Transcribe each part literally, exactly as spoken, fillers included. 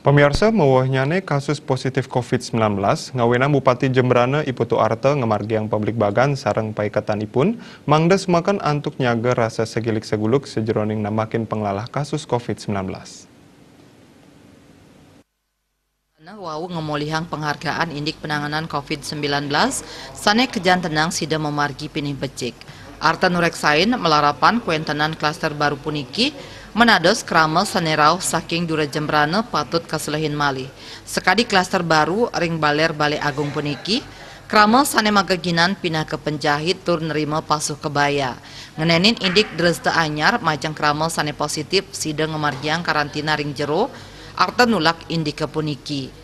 Pamiarsa, mawuwuhnyane kasus positif covid sembilan belas, ngawinang Bupati Jembrana I Putu Arte ngamargiang pabligbagan sareng paiketanipun mangda sumaken antuk nyaga rasa segilik seguluk sajeroning nambakin panglalah kasus covid sembilan belas. Wau ngamolihang penghargaan indik penanganan covid sembilan belas sane kajantenang sida mamargi pinih becik. Arte nureksain malarapan kawentenan klaster baru puniki, menados krama sane rauh saking dura Jembrana patut kaselehin malih. Sakadi klaster baru ring Baler Bale Agung puniki, krama sane mageginan pinaka penjahit tur nerima pasuh kebaya. Ngenenin indik dresta anyar majeng krama sane positif sida ngamargiang karantina ring jero, Arte nulak indika puniki.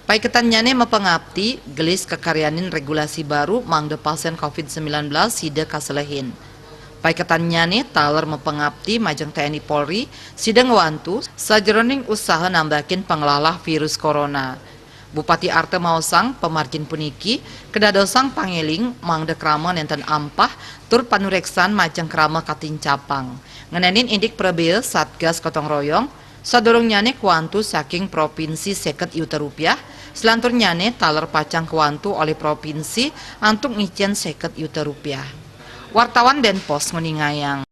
Paiketannyane mapangapti, gelis kakaryanin regulasi baru mangda pasien covid sembilan belas sida kaselehin. Paiketannyane taler mapangapti majeng T N I Polri sida ngwantu sajeroning usaha nambakin panglalah virus corona. Bupati Arte maosang pamargin puniki kadadosang pangeling mangda krama nenten ampah tur panureksan majeng krama katincapang. Ngenenin indik prabea Satgas Gotong Royong, sadurungnyane kwantu saking provinsi seket yuta rupiah, selanturnyane taler pacang kwantu olih provinsi antuk ngicen seket yuta rupiah. Wartawan Denpos nguningayang.